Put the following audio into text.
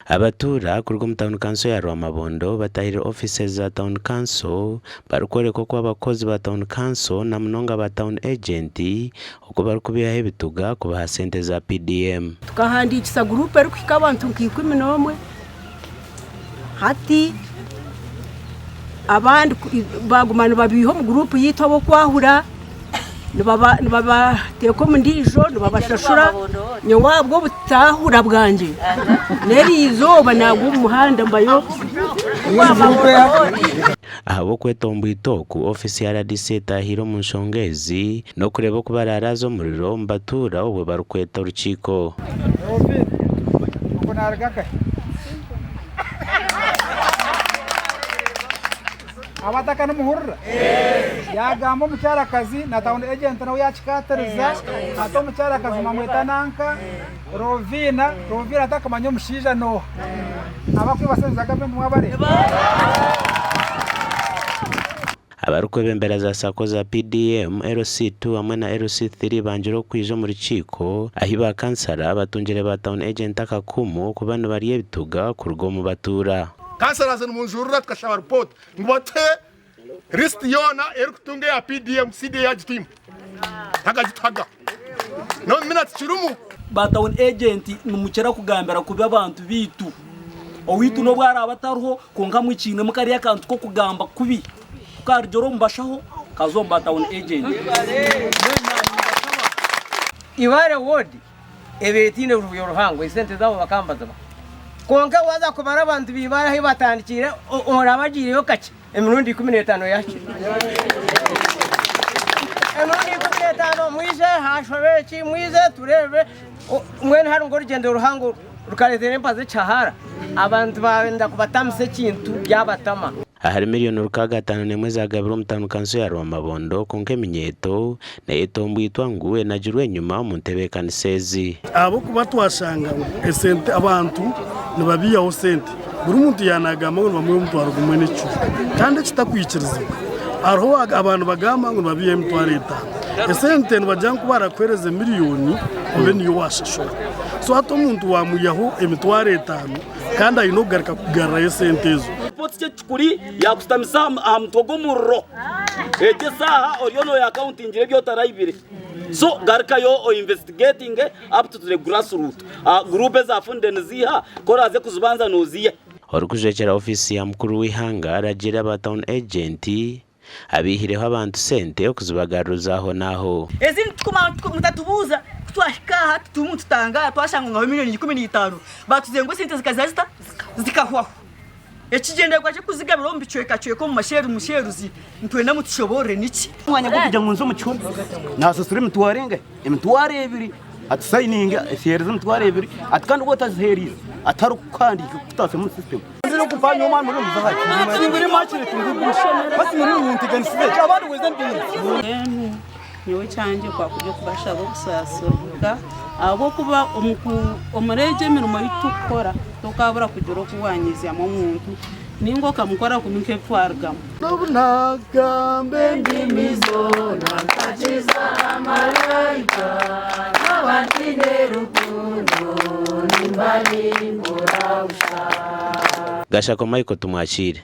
Abatuura kuruga omu tauni kanso ya Rwamabondo batahirire ofiisi za tauni kanso barikworeka oku abakozi ba tauni kanso na munonga ba tauni ejenti oku barikubihaho ebituga kubaha sente za PDM. Tukahandiikisa guruupu erikuhika abantu nka 11 hati abandi baaguma nibabiiha omu guruupu yaitu ab'okwahura nibabateeka omu ndiijo nibabashashura nyowe ahabw'obutahura bwangye n'eri izooba naagwa omu muhanda mbayo. Ahabw'okwetomboita oku, ofiisi ya rdc etaahiire omu nshonga ezi n'okureeba oku baraaraaze omuriro omu batuura obwo barikweta orukiiko. Abataka nimuhurira? Yagamba omukyarakazi na town agent nawe yakikatiriza ati omukyarakazi bamweta nanka Rovina, Rovina atakumanya omushaija noha. Abakwiba sente za gavumenti mwabareeba? Abarikwebembera za sacco za PDM, LC2 hamwe na LC3 bangire okwija omu rukiiko ahi ba kansara batungire ba town agent akakumu kuba nibarya ebituga kuruga omu batuura. Councillors nimunjurira tukashaba report ngu batuhe list yoona erikutunga eya PDM CDA yagitwima tagagituhaga n'omu minutes kirimu. Ba town agent nimukira kugambira kubi abantu baitu. Owaitu n'obu araabe atariho kwonka mwikiinemu kariya akantu k'okugamba kubi. Ku karugira omu bashaho kaza omu ba town agent. Mbwenu naanye nimbashaba. Ibare ward ebaire etaine rubuya ruhango esente zaabo bakaba nibazibaha. Kwonka waaza kubara abantu ba Ibare ahu batandikiire oraba agiireyo kakye emirundi 15 yahikire. Emirundi 15 mwije hashobe eki mwije tureebe mbwenu hariho orugyendo ruhango rukareetera empazi ekihahara abantu benda kubatamisa ekintu byabatama. Ahari miriyoni 651 ezagabirwe omu tauni kanso ya Rwamabondo kwonka eminyeeto neyetombwitwa ngu enagirwe enyima omu ntebeekanisa ezi. Ahabw'okuba twashanga ngu esente abantu nibabiihaho sente, buri muntu yaanagamba ngu nibamuha omutwaro gumwe n'ekicweka kandi ekitakwikirizibwa. Hariho abantu nibagamba ngu nibabiihaho emitwaro etaano. Esente nibagira ngu ku barakuheereze miriyoni obe niyo waashashura. So hati omuntu waamwihaho emitwaro etaano kandi aine okugaruka kukugarurayo esente ezo. Ripoti ky'ekikuri yaakushutamisa aha mutwe gw'omuriro. Egyo esaaha oriyo nooyakawuntingira ebi otaraibire. So garukayo oinvestigatinge up to the grass root. Guruupu ezaafunire niziiha? Ku oraaze kuzibanza nooziiha. Orikujwekyera ofiisi ya mukuru w'eihanga aragiire aba town agent abaihireho abantu sente okuzibagaruza aho n'aho. Ezindi mutatubuuza ku twahika aha titurimu nitutangaara twashanga ngu hariho miriyoni 15 baatugizire ngu esente zikaza zita? Zikahwaho. Ekigyendererwa ky'okuzigabira omu bicwekacweka omu masheeru musheeruzi nitwenda mutushoboorore niki? Omwanya gw'okugira ngu nze omu kihome naasasura emitwaro engahi? Emitwaro ebiri. Atusayininge eziheereza emitwaro ebiri ati kandi waaba otaziheeriize atari kukuhandiika kukutaasya omu sisitemu. Mbwenu nyowe ekyangye kwakuri okubashaba okusaasirwa ahabw'okuba omuri egi emirimo ei turikukora tokaabura kugira oku waanyiizyamu omuntu nainga okamukora kubi nk'ebi twarugamu. N'obu naagamba endimi zoona nkakiza bamaraika, naaba ntaine rukundo nimba ninkora busha. Gashako Michael Tumwakiire.